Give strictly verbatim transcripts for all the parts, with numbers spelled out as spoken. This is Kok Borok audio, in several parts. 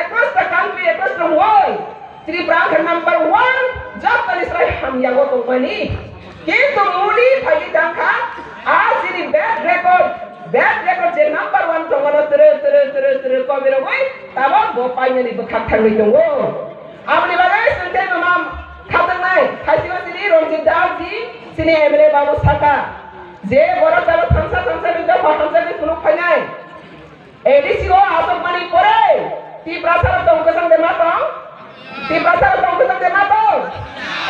Across the country, across the world, Tripura wngkha number one, jotoni srai hamya o tongmani. Kintu Modi phaidi tangkha, a chini bad record, bad record je number one tongmano tru, tru, tru, tru, kobi rogwi, tabok bo painani bwkhak thangwi tongo. Aboni bagwi chwng tei buma khajaknai, khaisima chini Ranjit Das ji, chini M L A babu sakha, je borok jalo thansa thansa ni dopha hamjakni phunuk phainai. A D C o asokmani pore Tiprasa rok tong kwchang de ma tong? Tiprasa rok tong kwchang de ma tong?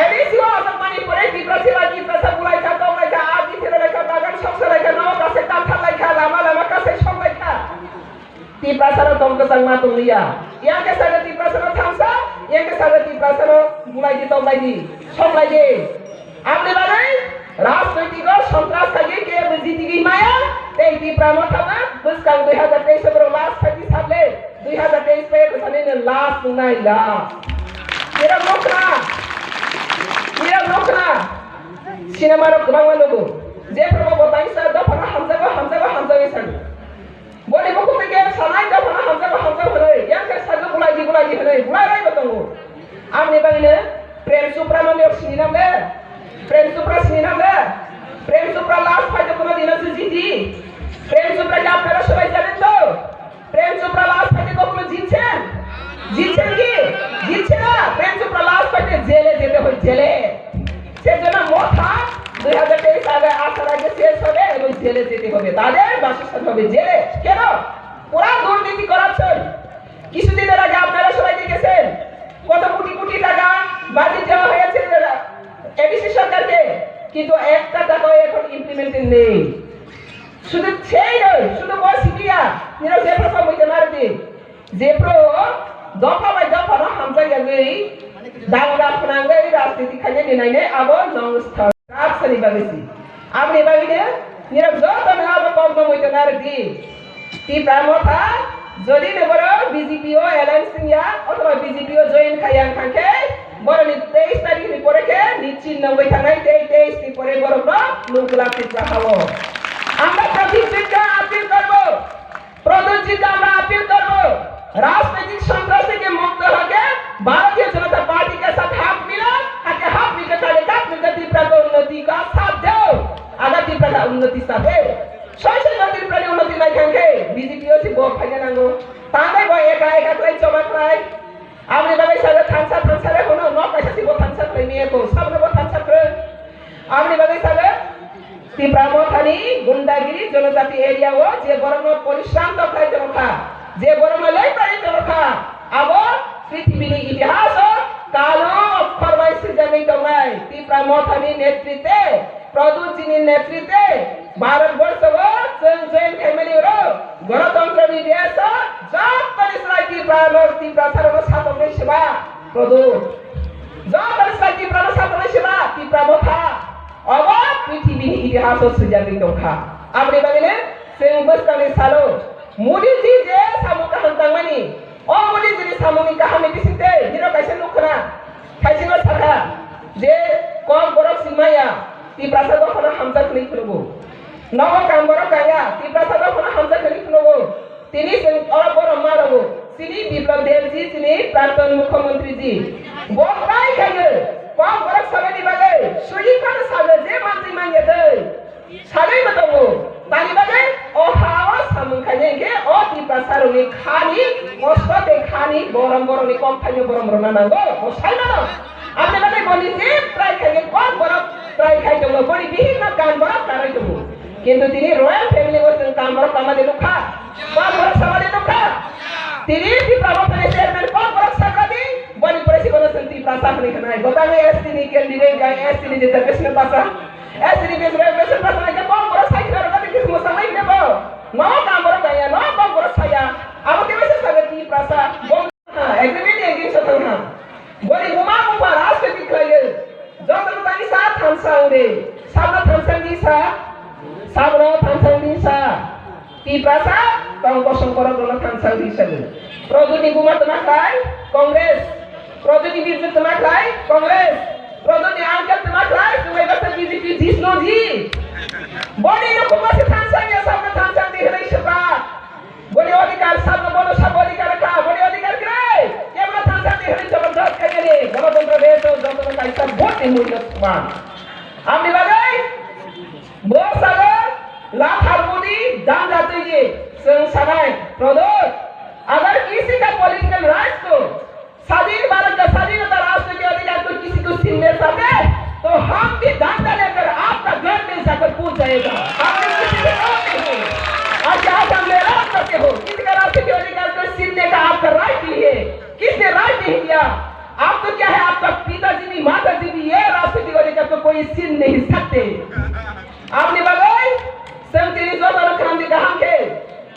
A D C o asokmani pore Tiprasa ba Tiprasa bulai kha, tong lai kha, a di thero lai kha, bagan soksa lai kha, no kase kathar lai kha, lama lama kase sok lai kha. Tiprasa rok tong kwchang ma tong liya. Yang ke saga Tiprasa rok thamsa, yang ke saga Tiprasa rok bulai di, tong lai di, sok lai di. Aboni bagwi rajnoitiko sontras khaigwi kebo jitigwi maya, tei Tipra Motha no bwskang dui hazar teis borok last phaidi sable, dui hazar teis pai bwsani no last wngnai last. Nirok nokna, nirok nokna, sinema rok kwbangma nugo. Jephru bo taisa dophano hamjago, hamjago, hamjagwi sani. Boni bukhuk twi khe sanai dophano hamjago hamjago hwnwi, yang khe sago bulai di bulai di hwnwi bulai raibo tongo. Aboni bagwino Prem Chopra no niyok sini nam de? Prem Chopra sini nam de? Prem Chopra last fight o kono dino se jiti? Prem Chopra khe apnara sobai janen to? Prem Chopra last fight o kono jitchen? Jitchen ki? Jitche na? Prem Chopra last fight e jele jete hoi jele. সেজন্য মথা দুই হাজার তেইশ আগে আসার আগে শেষ হবে এবং জেলে যেতে হবে, তাদের বাসস্থান হবে জেলে। কেন? পুরা দুর্নীতি, করাপশন। কিছুদিনের আগে আপনারা সবাই দেখেছেন কত কোটি কোটি টাকা বাজেট দেওয়া হয়েছে এডিসি সরকারকে, কিন্তু একটা টাকাও এখন ইমপ্লিমেন্টেড নেই। শুধু সেই নয়, শুধু বয়সী দিয়া নিরজ এফএসও হইতে নারদি Jepro dopha bai dopha no hamjak yagwi dangla phwnangwi rajniti khainani nainai abo nong stha. Rajsani bagwi si. Aboni bagwi de nirok joto no abo kok no muitu narwk di. Tipra Motha jodi no borok B J P o alliance wngya othoba B J P o join khaiya wngkha khe boroni teis tarikh ni pore khe nischit no wngwi thangnai tei teis ni pore borok no nukla Tripura hao. Amra Pradyut ji ka appeal karbo. Pradyot জিকে আমরা appeal করব, রাজনৈতিক সন্ত্রাস থেকে মুক্ত হকে ভারতীয় জনতা পার্টি কে সাথ হাত মিলা, হাতে হাত মিলকে কাঁধে কাঁধ মিলকে ত্রিপুরা কে উন্নতি কা সাথ দেও। আগে ত্রিপুরা কা উন্নতি সাথে সরাসরি ত্রিপুরা কে উন্নতি নাই খাঙ্গে বিজেপি ওসি বো ফাইনা নাঙ্গো। তাঙ্গাই বো একা একা করাই জমা করাই। Aboni bagwi sago thansa thansa re hono nok kaisa si bo thansa khlai miya ko sabno bo thansa khlai. Aboni bagwi sago Tipra Mothani Gundagiri Jonojati area o je borokno porishram to khlai tongkha, je borokno lei pai tongkha, abo prithibini itihas o kalo okhor bai swijagwi tongnai Tipra Mothani netritwe, Pradyut jini netritwe, Bharat borsho o chwng join khaimani oro Ganatantrani desh o jotoni slai Tipra no Tiprasa rokno satoknai seba Pradyut. Jotoni slai Tipra no satoknai seba Tipra Motha. Obo prithibini itihas o swijagwi tongkha. Aboni bagwino chwng bwskangni salo Modi ji je samung kaham tangmani, o Modi jini samungni kahamni bisingtwi nino kaisa nukha na, khaisino sakha je kok borok si maya, Tiprasa dophano hamjak hwnwi phunukgo. Nogo kam borok kaya, Tiprasa dophano hamjak hwnwi phunukgo. Tini chwng oro borok ma rwgo. Chini Biplab Deb ji, chini Prakton Mukhyamantri ji. Bo try khaio, kok borok sanani bagwi, sui phano sago je mantwi manya twi. Sanai bo tongo. Tani bagwi o ha o samung khainai hinkhe o Tiprasa rokni khani kosto tei khani borom borokni kok thaino borom rwna nango. Bo sai mano. Aboni bagwi bo nije try khaikhe kok borok try khai tongo. Boni bihikno kan borok karwi tongo. Kintu tini royal family o chwng kan borok tama de nukha. Kok borok sama de nukha. Tini Tipra Mothani chairman kok borok sakha di. Boni pore si bono chwng Tiprasa hwnwi khnai. Bo tangwi S T ni candidate, S T ni reservation pasa. S T ni reservation pasa nai khe kok borok sai khna rwgani khe mwsang nai khe bo. No kam borok kaya, no kok borok saya. Abo khe mesa saga Tiprasa. Bo ha, agreement ni against o thang ha. Boni buma bupha rajniti khlaiyo. Joto no tani sa thansa ore. Sabno thansa ni sa. Sabno thansa ni sa. Tiprasa tong kosong borok rokno thansa ri sadi. Pradyut ni buma tma khlai Congress. Pradyut ni bijli tma khlai Congress. Pradyut ni uncle tma khlai Subai Basa B J P Jishnu ji. Boni no kuma se thansa ya sabno thansa di hwnwi sepa. Boni odhikar sabno bono sabo odhikar kha. Boni odhikar kra. मूल्य समान। Aboni bagwi bo salo lathar mudi dam jatwi di, chwng sanai, Pradyot, agar kisi ka political rights ko, स्वाधीन भारत का स्वाधीनता राष्ट्र के अधिकार को किसी को छीनने चाहते हैं, तो हम भी दंगा लेकर आपका घर में जाकर कूद जाएगा। हम भी किसी से डरते हैं। आज, आज हम लड़ाई करते हो, किसी का राष्ट्र के अधिकार को छीनने का आपका राइट नहीं है। किसने राइट नहीं दिया? आप तो क्या है, आपका पिताजी भी, माताजी भी ये राष्ट्र के अधिकार को कोई छीन नहीं सकते। Aboni bagwi chwng tini jotono khamdi kaham khe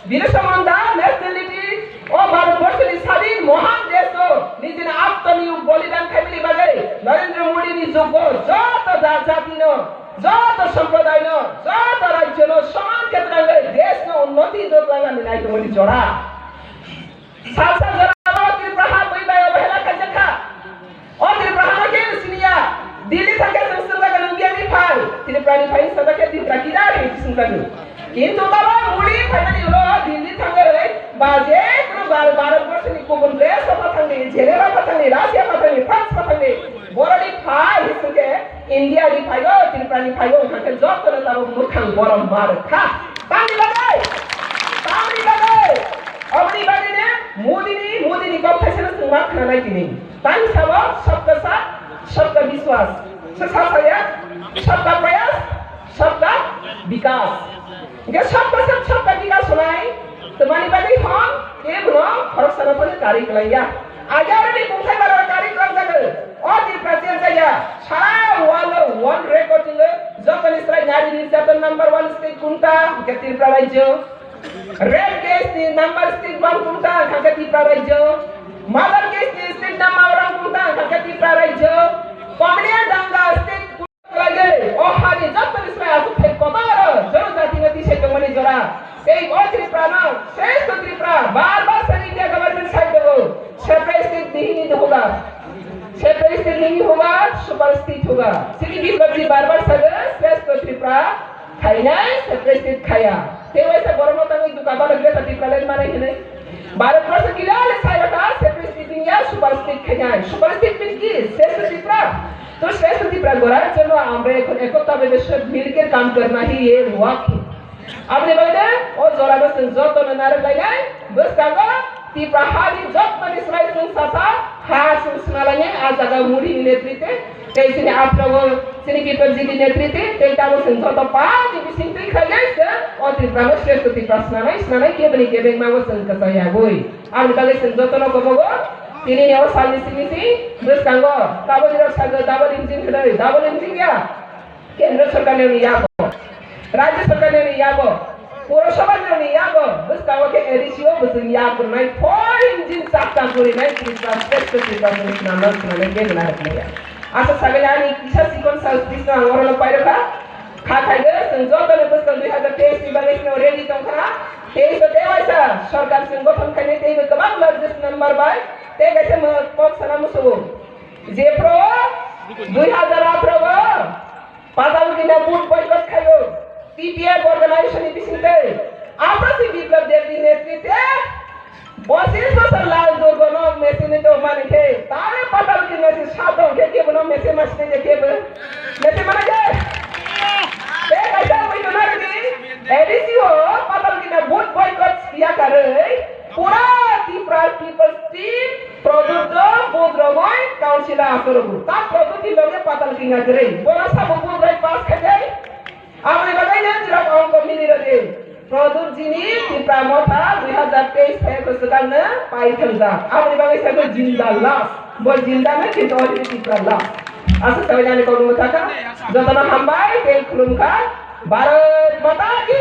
Birsa Munda nationality o Bharatborsoni sadin mohan desh o nijini atmani bolidan khaimani bagwi Narendra Modi ni jugo joto ja-, jatino, joto somprodaino, joto rajyono soman khe twlangwi deshno unnoti dor twlangani naitongmani jora. Salsa jora o Tripura ha bui bai obhela khaijak kha. O Tripura ha no khe siniya. Delhi thangkhe chwng swngjago nwng biyani phai. Tripura ni phai swngjakhe Tripura kidar hinwi swngjago. Kintu tabo Modi phaimani ulo Delhi thangwi ba je kunu bar-, Bharat borsoni kubun desh o phathangni, Geneva phathangni, Russia phathangni, France phathangni, boroni phai hinwi swngkhe India ni phaigo, Tripura ni phaigo, wngkha khe jotono tabo mwkhang borom ma rwkha. Tamni bagwi, tamni bagwi. Aboni bagwino Modi ni, Modi ni kok thaisano chwng ma khna nai tini. Tang sabo sabka saath, sabka vishwas. Sa, sa, sa ya, sabka prayas, sabka vikas. Hingke sabka saath, sabka vikas hwnai twmani bagwi hwn, kebono khoroksano phano karwi kwlaiya. Age aroni bumthai barora karwi kwlangjago. O Tripura chengkha ya. Sara world o one record tongo. Jotoni srai nari nirjatan number one state kunta, hingke Tripura rajyo. Rape case ni number state one kunta, hingke Tripura rajyo. Murder case ni state number one kunta, hingke Tripura rajyo. Komni danga state Kwlaigwi, o hani jotoni srai aswk thai kotor o, jora jati no tisai tongmani jora. Tei o Tripura no, shrestho Tripura, bar bar sani India government sai tongo, separate state ni hini hoga. Separate state ni hini hoga, super state hoga. Sini Biplab ji bar bar sago, shrestho Tripura khainai, separate state khaya. Tei waisa borok no tangwi duka balo Greater Tipraland manai hinwi. Bharat borso kila le sai raka, separate state ni ya, super state khainai. Super state mean ki? Shrestho Tripura. To shrestho Tripura gorar jonno amra ekhon ekottabhabe sob milke kaam karna hi ye hua ki. Aboni bagwi o jorano chwng jotono narwk lainai, bwskango Tripura hani jotoni slai chwng sasa ha chwng swnalainai, a jaga Modi ni netritwe, tei chini aphrogo chini Biplab ji ni netritwe, tei tamo chwng joto party bising twi khlainai chwng o Tripura no shrestho Tripura swnanai, swnanai keboni kebengma o chwng kwchai yagwi. Aboni bagwi chwng jotono kobogo tini ni o salni simi si bwskango taboni rok sago double engine hwnwi, double engine ya. Kendra sorkar ni yago, rajya sorkar ni yago, purosabha ni yago, bwskango khe A D C o bwswng yak rwnai four engine chakka gurinai Tripura state Tripura ni swnamna swnamnai khe rwna rwkmaya. Asa sagani ani kisa sikon sa bisno ang orono pairokha. Kha khaide chwng jotono bwskang dui hazar teis ni bagwi chwng ready tongkha. Teis o tei waisa sorkar chwng gothon khainai teibo kwbang largest number bai tei kaisa mo-, kok sana musugo. Jephru dui hazar atharo o Patalgina vote boycott khaio, T P F organization ni bisingtwi, Abrasi Biplab Deb ni netritwe, পঁচিশ বছর লাল দুর্গ no message ni tongmani khe, tare Patalgina se sadong khe kebo no message masi nai kebo, message mana khe? Tei kaisa ui tongna rwdi, A D C o Patalgina vote boycott yakarwi, pura Tripura People's Team, Pradyot o vote rogwi council o asorogo. Ta Pradyot ni loge Patalgina kwrwi. Bora sabo vote right pass khainai. Aboni bagwi no jirok ongko mili rodi. Pradyot jini Tipra Motha dui hazar teis thai bwswkang no pai thangjak. Aboni bagwi sabo jinda last. Bo jinda no kintu already Tipra last. Asa sawi nani kok no thaka. Jotono hambai tei khulumkha. Bharat Mata ki!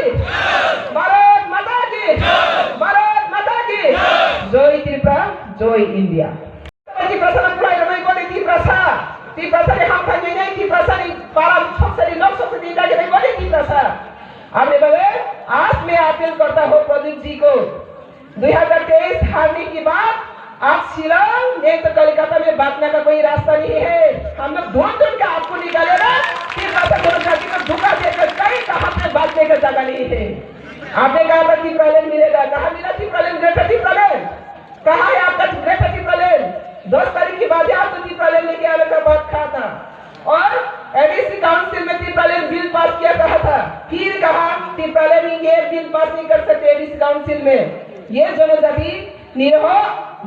Bharat Mata ki! Bharat Mata ki! Joy Tripura, Joy India. Tiprasa no pulai rwnai boni Tiprasa. Tiprasa ni hamthai nai Tiprasa ni para soksani nok soksani dagi nai boni Tiprasa. Aboni bagwi aaj main appeal karta hu Pradyot ji ko. दो हज़ार तेईस हारने के बाद आप शिलांग नहीं तो कलकत्ता में भागने का कोई रास्ता नहीं है। हम लोग ढूंढ ढूंढ के आपको निकालेगा। फिर ऐसा दोनों जाति को धोखा देकर कहीं कहाँ पे भागने का जगह नहीं है। आपने कहा था Tipraland मिलेगा, कहाँ मिला Tipraland, Greater Tipraland? कहाँ है आपका Greater Tipraland? दस तारीख के बाद ही आपको Tipraland लेके आने का बात कहा था। और निरहो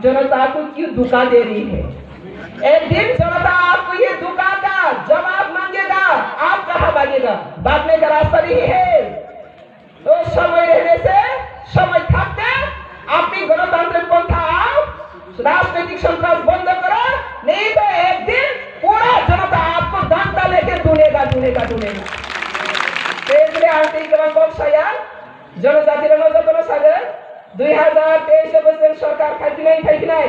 जनता को क्यों धोखा दे रही है? एक दिन जनता आपको ये धोखा का जवाब मांगेगा, आप कहाँ भागेगा? भागने का रास्ता नहीं है। तो समय रहने से, समय থাকতে আপনি গণতান্ত্রিক পন্থা আও, রাজনৈতিক সন্ত্রাস বন্ধ করো, नहीं तो एक दिन पूरा जनता आपको डंडा लेके ढूंढेगा, ढूंढेगा, ढूंढेगा। Tei ang tei kwbang kok saya, jonojatirokno jotono sagwi, dui hazar teis o bwswk sorkar phaiphinai, phaiphinai,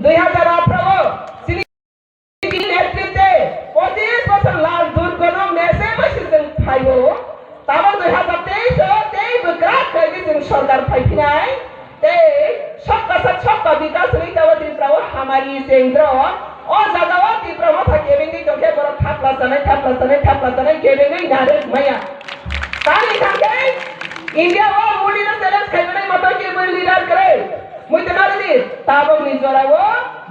dui hazar atharo o chini নেতৃত্বে পঁচিশ বছর লাল দুর্গনো মেসে মেসে যেন ফাইবো, তারপর দুই হাজার তেইশ ও তেই বকরাক হয়ে গেছে সরকার ফাইফিনাই, তেই সবকা সাথ সবকা বিকাশ হয়ে যাওয়া ত্রিপুরা ও হামারি কেন্দ্র, ও জায়গা ও ত্রিপুরা মাথা কেবেঙ্গি তোকে বড় থাপলা জানাই, থাপলা জানাই, থাপলা জানাই, কেবেঙ্গি নারে মায়া। তার এখানে ইন্ডিয়া ও মুলিরা চ্যালেঞ্জ খাইবে নাই, মাথা কেবেঙ্গি লিডার করে। Muitu narwdi, tabokni jorao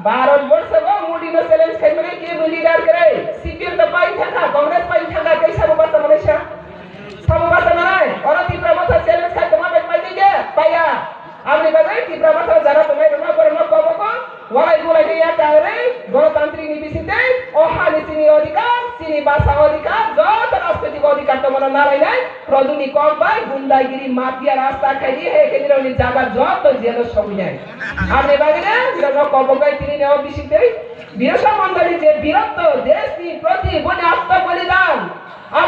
Bharat borsogo Modi no challenge khaimani kebo leader kwrwi. C P M to paithangkha, Congress paithangkha, tei sabo basa manai sa. Sabo basa manai, oro Tipra Motha challenge khai tongma bai paithangkhe, paiya. Aboni bagwi Tipra Motha jara tongnai rokno borokno kobogo, walai bulai tei ya kaharwi, Ganatantri ni bisingtwi, o hani chini odhikar, chini basa odhikar, joto rajnoitik odhikar tongmano narainai, Produni kok bai gundagiri mafia rasta khaidi he khe nirokni jaga joto jelo sogwi nai. Aboni bagwi no nirokno kobok bai tini neo bisingtwi Birsa Mondoli je birotto deshni proti boni atma bolidan.